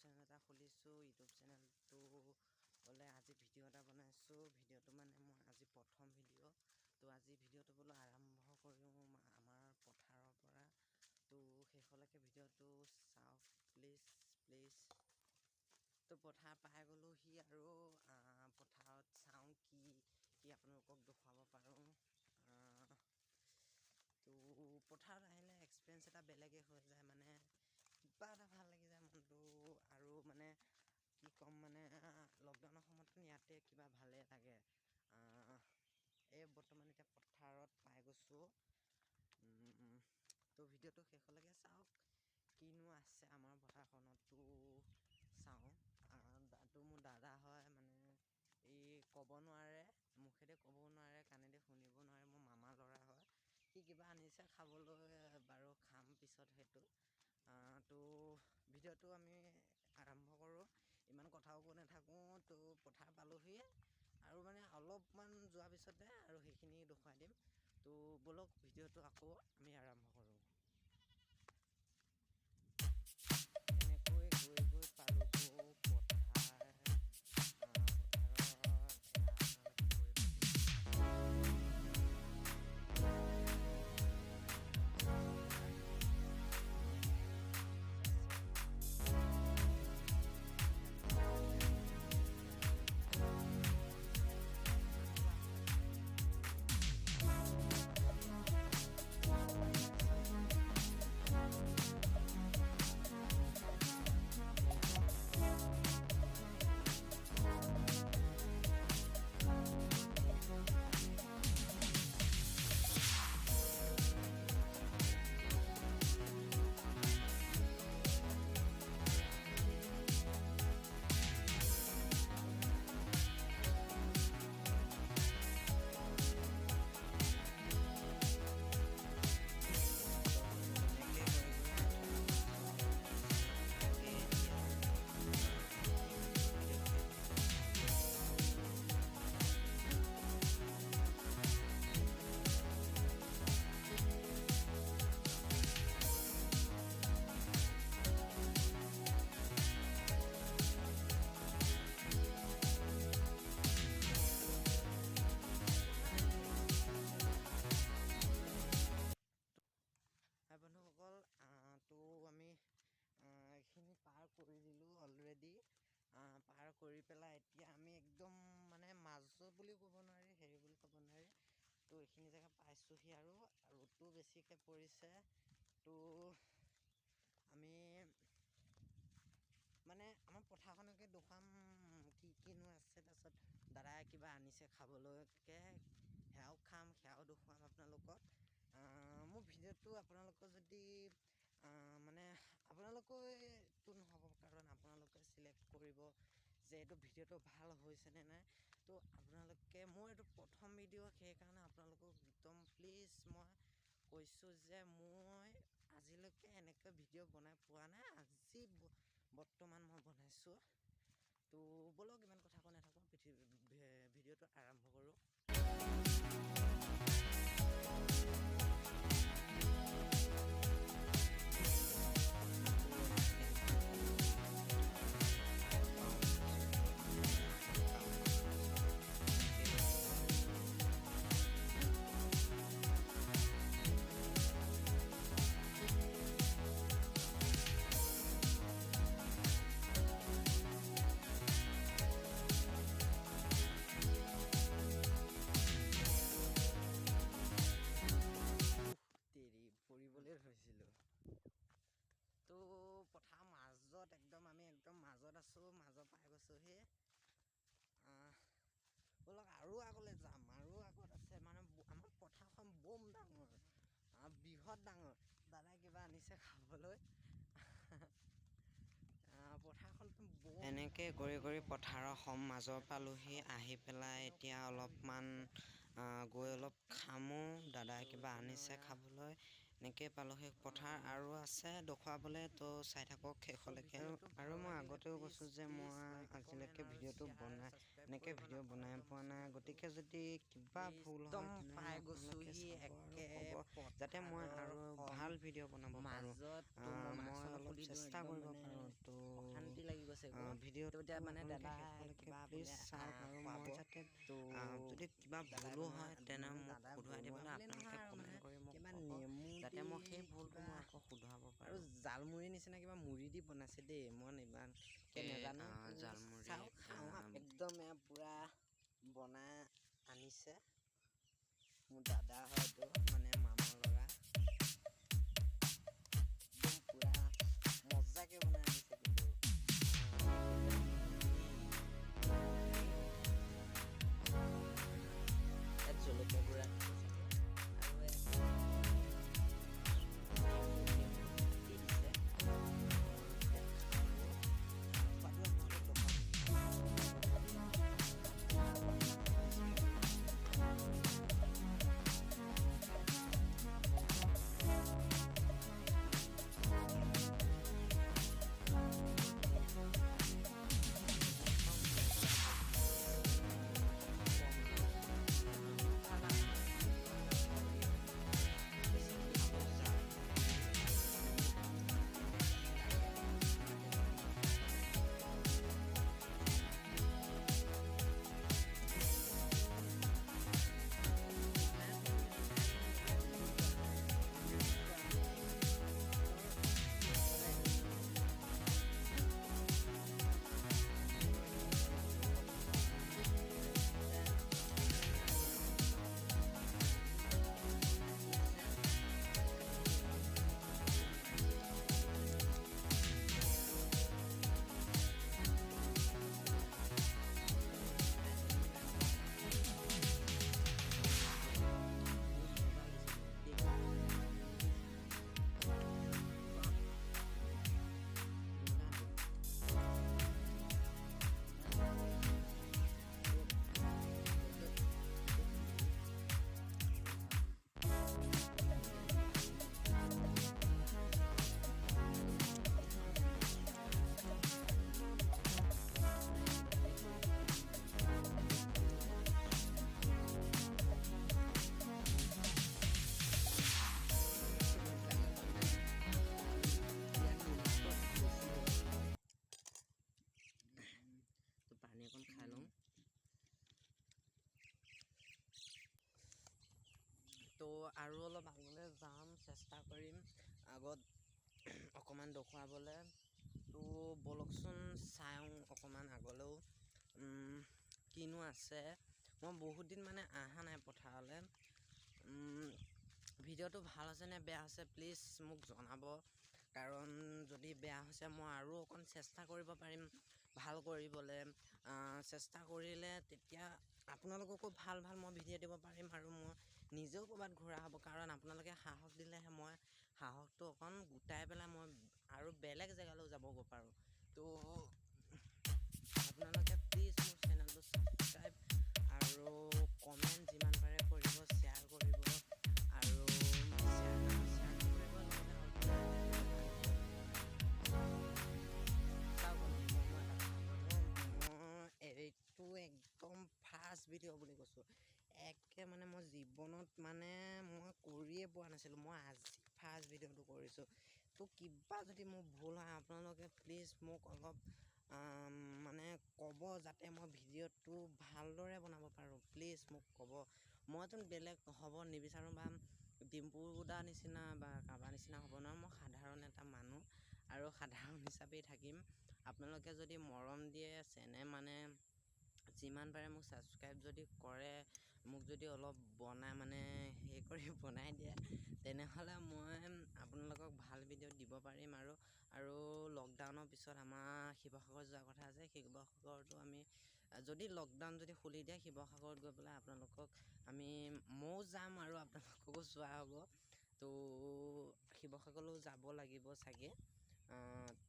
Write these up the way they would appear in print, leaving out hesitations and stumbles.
Channel এটা খুলিছোঁ। YouTube চেনেলটো বোলে আজি ভিডিঅ' এটা বনাইছোঁ। ভিডিঅ'টো মানে মই আজি প্ৰথম ভিডিঅ'। তো আজি ভিডিঅ'টো বোলো আৰম্ভ কৰোঁ আমাৰ পথাৰৰ পৰা। তো শেষলৈকে ভিডিঅ'টো চাওক প্লিজ প্লিজ। তো পথাৰ পাই গ'লোহি আৰু পথাৰত চাওঁ কি কি আপোনালোকক দেখুৱাব পাৰোঁ। তো পথাৰত আহিলে এক্সপিৰিয়েঞ্চ এটা বেলেগেই হৈ যায়, মানে কিবা এটা ভাল লাগি যায় মনটো। আৰু মানে কি ক'ম, মানে লকডাউনৰ সময়ত ইয়াতে কিবা ভালেই লাগে। এই বৰ্তমান এতিয়া পথাৰত পাই গৈছোঁ। তো ভিডিঅ'টো শেষলৈকে চাওক, কিনো আছে আমাৰ পথাৰখনতো চাওঁ। তো মোৰ দাদা হয়, মানে এই ক'ব নোৱাৰে, মুখেদি ক'ব নোৱাৰে, কাণেদি শুনিব নোৱাৰে। মোৰ মামা ল'ৰা হয়, সি কিবা আনিছে খাবলৈ, বাৰু খাম পিছত সেইটো। তো ভিডিঅ'টো আমি আৰম্ভ কৰোঁ, ইমান কথাও কৈ নাথাকোঁ। তো পথাৰ পালোহিয়ে আৰু মানে অলপমান যোৱাৰ পিছতে আৰু সেইখিনি দেখুৱাই দিম। তো ব'লক ভিডিঅ'টো আকৌ আমি আৰম্ভ কৰোঁ। এনেকৈ গৈ গৈ পালোগৈ পথাৰ। পথাৰত বন্ধুসকল, তো আমি এইখিনি পাৰ কৰি দিলোঁ অলৰেডি। পাৰ কৰি পেলাই এতিয়া আমি একদম মানে মাজত বুলিও ক'ব নোৱাৰি, হেৰি বুলি ক'ব নোৱাৰি। তো এইখিনি জেগা পাইছোঁহি আৰু ৰ'দটো বেছিকৈ পৰিছে। তো আমি মানে আমাৰ পথাৰখনকে দেখুৱাম কি কিনো আছে। তাৰপিছত দাদাই কিবা আনিছে খাবলৈকে, সেয়াও খাম, সেয়াও দেখুৱাম আপোনালোকক। মোৰ ভিডিঅ'টো আপোনালোকৰ যদি মানে আপোনালোকেতো নহ'ব, কাৰণ আপোনালোকে চিলেক্ট কৰিব যে এইটো ভিডিঅ'টো ভাল হৈছেনে নাই। তো আপোনালোকে, মোৰ এইটো প্ৰথম ভিডিঅ', সেইকাৰণে আপোনালোকক একদম প্লিজ মই কৈছোঁ যে মই আজিলৈকে এনেকৈ ভিডিঅ' বনাই পোৱা নাই, আজি বৰ্তমান মই বনাইছোঁ। তো ব'লক ইমান কথা কৈ নাথাকোঁ, ভিডিঅ'টো আৰম্ভ কৰোঁ। পৰিবলৈ ধৰিছিলোঁ। তো পথাৰ মাজত একদম আমি একদম মাজত আছোঁ, মাজত পাই গৈছোঁহি। ব'লক আৰু আগলৈ যাম, আৰু আগত আছে। মানে আমাৰ পথাৰখন বম ডাঙৰ, বৃহৎ ডাঙৰ। দাদাই কিবা আনিছে খাবলৈ। পথাৰখন এনেকৈ কৰি কৰি পথাৰৰ সম মাজৰ পালোহি। আহি পেলাই এতিয়া অলপমান গৈ অলপ খামো। দাদাই কিবা আনিছে খাবলৈ, এনেকৈ পালোহি পথাৰ আৰু আছে দেখুৱাবলৈ, তো চাই থাকক শেষলৈকে। আৰু মই আগতেও কৈছোঁ যে মই আজিলৈকে ভিডিঅ'টো বনাই এনেকৈ ভিডিঅ' বনাই পোৱা নাই, গতিকে যদি কিবা ভুল হয় আপোনালোকে চাব আৰু ক'ব, যাতে মই আৰু ভাল ভিডিঅ' বনাব পাৰোঁ, মই অলপ চেষ্টা কৰিব পাৰোঁ। তো ভিডিঅ'টো আপোনালোকে শেষলৈকে প্লিজ চাওক, আৰু মই যাতে যদি কিবা ভুলো হয় তেনে মোক শুধৰাই দিবলৈ আপোনালোকে কমেণ্ট কৰি মোক ক'ব, যাতে মই সেই ভুলটো মই আকৌ শুধৰাব পাৰোঁ। আৰু জালমুড়ি নিচিনা কিবা মুড়ি দি বনাইছে দেই, মই ইমানকৈ নাজানো। জালমুড়ি একদম এয়া পূৰা বনাই আনিছে মোৰ দাদা হয়তো, মানে মামাৰ ল'ৰা, একদম পূৰা মজাকৈ বনাই আনিছে। কিন্তু ইয়াত জলকীয়া গুড়া দিছে চাগে, আৰু দিছে। তো পানী অকণ খাই লওঁ। তো আৰু অলপ আগলৈ যাম, চেষ্টা কৰিম আগত অকণমান দেখুৱাবলৈ। তো ব'লকচোন চাওঁ অকণমান আগলৈও কিনো আছে। মই বহুত দিন মানে অহা নাই পথাৰলৈ। ভিডিঅ'টো ভাল হৈছে নে বেয়া হৈছে প্লিজ মোক জনাব, কাৰণ যদি বেয়া হৈছে মই আৰু অকণ চেষ্টা কৰিব পাৰিম ভাল কৰিবলৈ। চেষ্টা কৰিলে তেতিয়া আপোনালোককো ভাল ভাল মই ভিডিঅ' দিব পাৰিম, আৰু মই নিজেও ক'ৰবাত ঘূৰা হ'ব। কাৰণ আপোনালোকে সাহস দিলেহে মই সাহসটো অকণ গোটাই পেলাই মই আৰু বেলেগ জেগালৈও যাবগৈ পাৰোঁ। তো আপোনালোকে প্লিজ মোৰ চেনেলটো ছাবস্ক্ৰাইব আৰু কমেণ্ট যিমান পাৰে কৰিব, শ্বেয়াৰ কৰিব, আৰু শ্বেয়াৰ কৰিব লগতে এইটো একদম ফাৰ্ষ্ট ভিডিঅ' বুলি কৈছোঁ। একে মানে মই জীৱনত মানে মই কৰিয়ে পোৱা নাছিলোঁ, মই আজি ফাৰ্ষ্ট ভিডিঅ'টো কৰিছোঁ। তো কিবা যদি মোৰ ভুল হয় আপোনালোকে প্লিজ মোক অলপ মানে ক'ব, যাতে মই ভিডিঅ'টো ভালদৰে বনাব পাৰোঁ। প্লিজ মোক ক'ব, মইতো বেলেগ হ'ব নিবিচাৰোঁ বা ডিম্পু দা নিচিনা বা কাৰোবাৰ নিচিনা হ'ব নোৱাৰোঁ। মই সাধাৰণ এটা মানুহ আৰু সাধাৰণ হিচাপেই থাকিম। আপোনালোকে যদি মৰম দিয়ে, চেনেহ মানে যিমান পাৰে মোক ছাবস্ক্ৰাইব যদি কৰে, মোক যদি অলপ বনাই মানে হেৰি কৰি বনাই দিয়ে, তেনেহ'লে মই আপোনালোকক ভাল ভিডিঅ' দিব পাৰিম। আৰু আৰু লকডাউনৰ পিছত আমাৰ শিৱসাগৰ যোৱাৰ কথা আছে। শিৱসাগৰতো আমি যদি লকডাউন যদি খুলি দিয়ে, শিৱসাগৰত গৈ পেলাই আপোনালোকক আমি ময়ো যাম আৰু আপোনালোককো চোৱা হ'ব। তো শিৱসাগৰলৈও যাব লাগিব চাগে।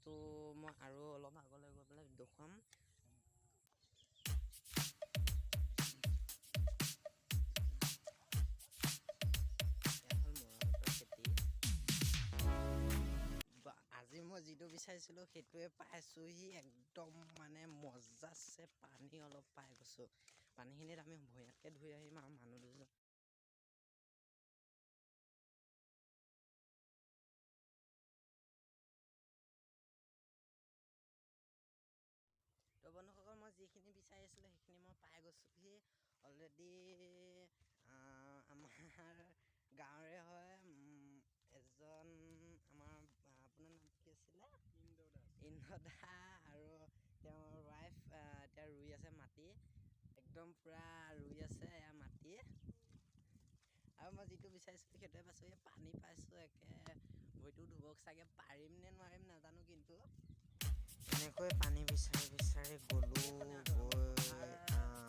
তো মই আৰু অলপ আগলৈ গৈ পেলাই দেখুৱাম। এয়া হ'ল মৰাপাটৰ খেতি। বিচাৰিছিলোঁ সেইটোৱে পাইছোঁহি। একদম মানে মজাছে পানী অলপ পাই গৈছোঁ। পানীখিনিত আমি ভৰিয়াতকৈ ধুই আহিম আৰু মানুহ দুজন। তো বন্ধুসকল, মই যিখিনি বিচাৰি আছিলোঁ সেইখিনি মই পাই গৈছোঁহি অলৰেডি। আমাৰ গাঁৱৰে হয় এজন, আমাৰ আপোনাৰ নাম কি আছিলে? ইন্দ্ৰ দা আৰু তেওঁৰ ৱাইফ এতিয়া ৰুই আছে মাটি, একদম পূৰা ৰুই আছে এয়া মাটি। আৰু মই যিটো বিচাৰিছিলোঁ সেইটোৱে পাইছোঁ, এই পানী পাইছোঁ। একে ভৰিটো ধুব চাগে পাৰিম নে নোৱাৰিম নাজানো, কিন্তু এনেকৈ পানী বিচাৰি বিচাৰি গ'লোঁ। গৈ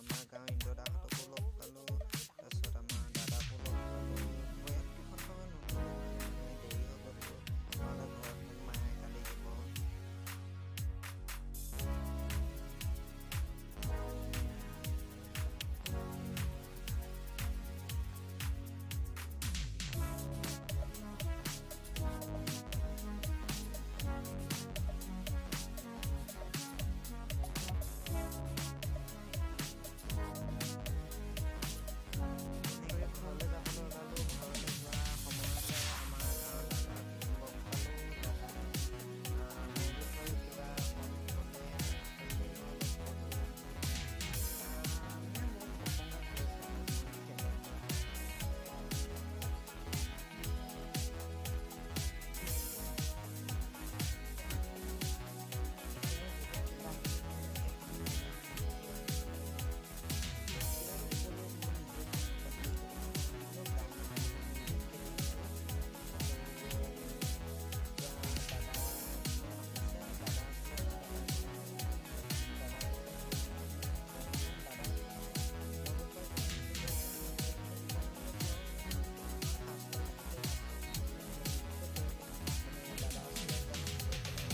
আমাৰ গাঁৱৰ ইন্দ্ৰ দাহঁতকো লগ পালোঁ, তাৰপিছত আমাৰ দাদাকো লগ পালোঁ। ভৰিয়াতকেইখন নুধুলোঁ, মানে দেৰি হৈ গ'ল, নহ'লে ঘৰত মোক মায়ে গালি দিব। এনেকৈ ঘৰলৈ যাবলৈ ওলালোঁ। ঘৰলৈ যোৱা সময়তে আমাৰ গাঁৱৰ দাদাক লগ পালোঁ। দাদাই মোৰ বিষয়ে কিবা অকণ ক'লে, তাৰপিছত ময়ো অলপ ক'লোঁ। মানে মোক প্ৰশংসা কৰিছে আৰু মই কেনেকুৱা। বহুত কিবা কিবি কিবা কিবি ক'লোঁ। মই নিজে গাঁৱৰ মানুহ, নিজে খেতি কৰোঁ। তো দাদা মাতিছে, দাদা ওচৰলৈ দাদা দাদা মোৰ বিষয়ে কৈ আছিলোঁ যে খেতি বনাবলৈ মানে দাদা ওচৰলৈ যাম, গৈ পেলাই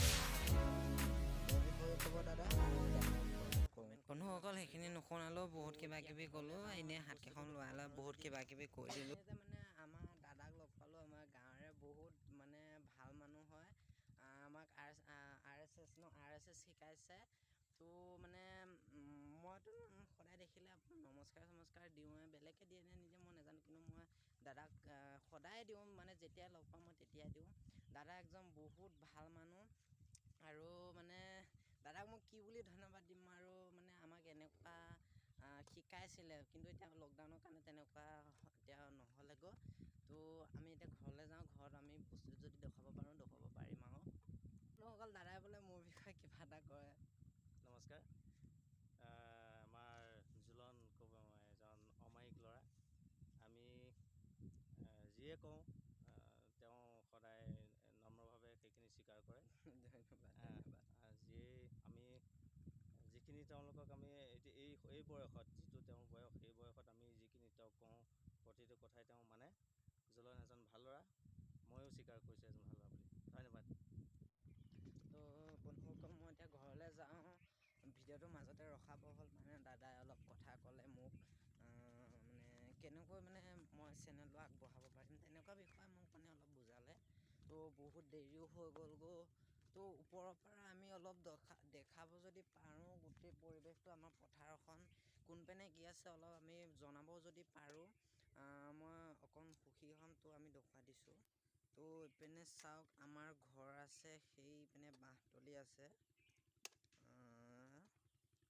মোৰ বিষয়ে ক'ব দাদা, ময়ো দাদাৰ বিষয়ে কওঁ। বন্ধুসকল, সেইখিনি নুশুনালেও বহুত কিবা কিবি ক'লোঁ, এনেই হাতকেইখন লৰাই লৰাই বহুত কিবা কিবি কৈ দিলোঁ। যে মানে আমাৰ দাদাক লগ পালোঁ, আমাৰ গাঁৱৰে বহুত মানে ভাল মানুহ হয়। আমাক আৰ এছ এছ ন আৰ এছ এছ শিকাইছে। তো মানে মইতো সদায় দেখিলে আপোনাৰ নমস্কাৰ চমস্কাৰ দিওঁৱে, বেলেগে দিয়ে নে নিদিয়ে মই নাজানো, কিন্তু মই দাদাক সদায় দিওঁ, মানে যেতিয়াই লগ পাওঁ মই তেতিয়াই দিওঁ। দাদা একদম বহুত ভাল মানুহ আৰু মানে দাদাক মই কি বুলি ধন্যবাদ দিম আৰু, মানে আমাক এনেকুৱা শিকাইছিলে, কিন্তু এতিয়া লকডাউনৰ কাৰণে তেনেকুৱা এতিয়া নহ'লেগৈ। তো আমি এতিয়া ঘৰলৈ যাওঁ, ঘৰত আমি বস্তুটো যদি দেখুৱাব পাৰোঁ দেখুৱাব পাৰিম। আৰু বন্ধুসকল, দাদাই বোলে মোৰ বিষয়ে কিবা এটা কয়। নমস্কাৰ। আমাৰ জোলন এজন অমায়িক ল'ৰা। আমি যিয়ে কওঁ তেওঁ সদায় নম্ৰভাৱে সেইখিনি স্বীকাৰ কৰে। ধন্যবাদ, ধন্যবাদ। যিয়ে আমি যিখিনি তেওঁলোকক আমি এতিয়া এই বয়সত, যিটো তেওঁৰ বয়স, সেই বয়সত আমি যিখিনি তেওঁক কওঁ প্ৰতিটো কথাই তেওঁ মানে। জোলন এজন ভাল ল'ৰা, ময়ো স্বীকাৰ কৰিছোঁ এজন ভাল ল'ৰা বুলি। ধন্যবাদ। তো বন্ধুসকল, মই এতিয়া ঘৰলৈ যাওঁ। ভিডিঅ'টো মাজতে ৰখাব হ'ল, মানে দাদাই অলপ কথা ক'লে মোক, মানে কেনেকৈ মানে মই চেনেলটো আগবঢ়াব পাৰিম তেনেকুৱা বিষয়ে মোক মানে অলপ বুজালে। তো বহুত দেৰিও হৈ গ'লগৈ। তো ওপৰৰ পৰা আমি অলপ দেখাব যদি পাৰোঁ গোটেই পৰিৱেশটো, আমাৰ পথাৰখন কোনপিনে কি আছে অলপ আমি জনাব যদি পাৰোঁ, মই অকণ সুখী হ'ম। তো আমি দেখুৱাই দিছোঁ। তো ইপিনে চাওক, আমাৰ ঘৰ আছে, সেইপিনে বাঁহতলি আছে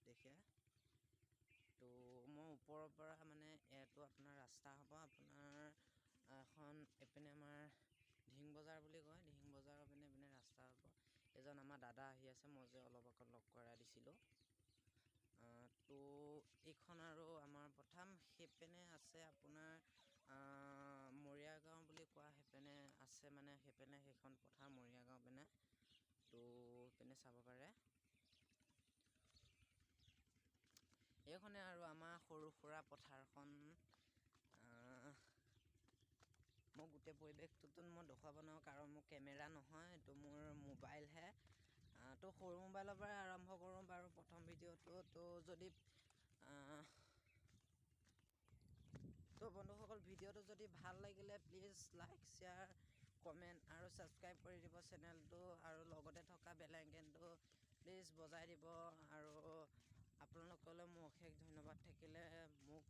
দেখে। তো মই ওপৰৰ পৰা মানে এইটো আপোনাৰ ৰাস্তা হ'ব আপোনাৰ এখন, এইপিনে আমাৰ ঢিং বজাৰ বুলি কয়, ঢিং বজাৰৰ পিনে এইপিনে ৰাস্তা হ'ব। এজন আমাৰ দাদা আহি আছে, মই যে অলপ আগত লগ কৰাই দিছিলোঁ। তো এইখন আৰু আমাৰ পথাৰ, সেইপিনে আছে আপোনাৰ মৰিয়া গাঁও বুলি কোৱা সেইপিনে আছে, মানে সেইপিনে সেইখন পথাৰ মৰিয়া গাঁও পিনে। তো সেইপিনে চাব পাৰে। এইখনে আৰু আমাৰ সৰু সুৰা পথাৰখন। মই গোটেই পৰিৱেশটোতো মই দেখুৱাব নোৱাৰোঁ, কাৰণ মোৰ কেমেৰা নহয়, এইটো মোৰ মোবাইলহে। তো সৰু মোবাইলৰ পৰাই আৰম্ভ কৰোঁ বাৰু প্ৰথম ভিডিঅ'টো। তো যদি তো বন্ধুসকল, ভিডিঅ'টো যদি ভাল লাগিলে প্লিজ লাইক, শ্বেয়াৰ, কমেণ্ট আৰু ছাবস্ক্ৰাইব কৰি দিব চেনেলটো, আৰু লগতে থকা বেল আইকনটো প্লিজ বজাই দিব। আৰু আপোনালোকলৈ মোৰ অশেষ ধন্যবাদ থাকিলে। মোক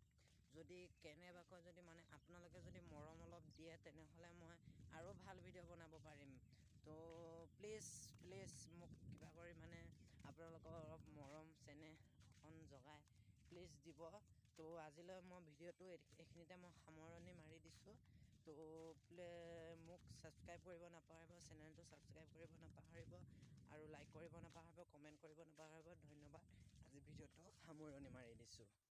যদি কেনেবাকৈ যদি মানে আপোনালোকে যদি মৰম অলপ দিয়ে, তেনেহ'লে মই আৰু ভাল ভিডিঅ' বনাব পাৰিম। তো প্লিজ প্লিজ মোক কিবা কৰি মানে আপোনালোকৰ অলপ মৰম চেনেহ অকণ জগাই প্লিজ দিব। তো আজিলৈ মই ভিডিঅ'টো এইখিনিতে মই সামৰণি মাৰি দিছোঁ। তো মোক ছাবস্ক্ৰাইব কৰিব নাপাহৰিব, চেনেলটো ছাবস্ক্ৰাইব কৰিব নাপাহৰিব, আৰু লাইক কৰিব নাপাহৰিব, কমেণ্ট কৰিব নাপাহৰিব। ধন্যবাদ, আজি ভিডিঅ'টো সামৰণি মাৰি দিছোঁ।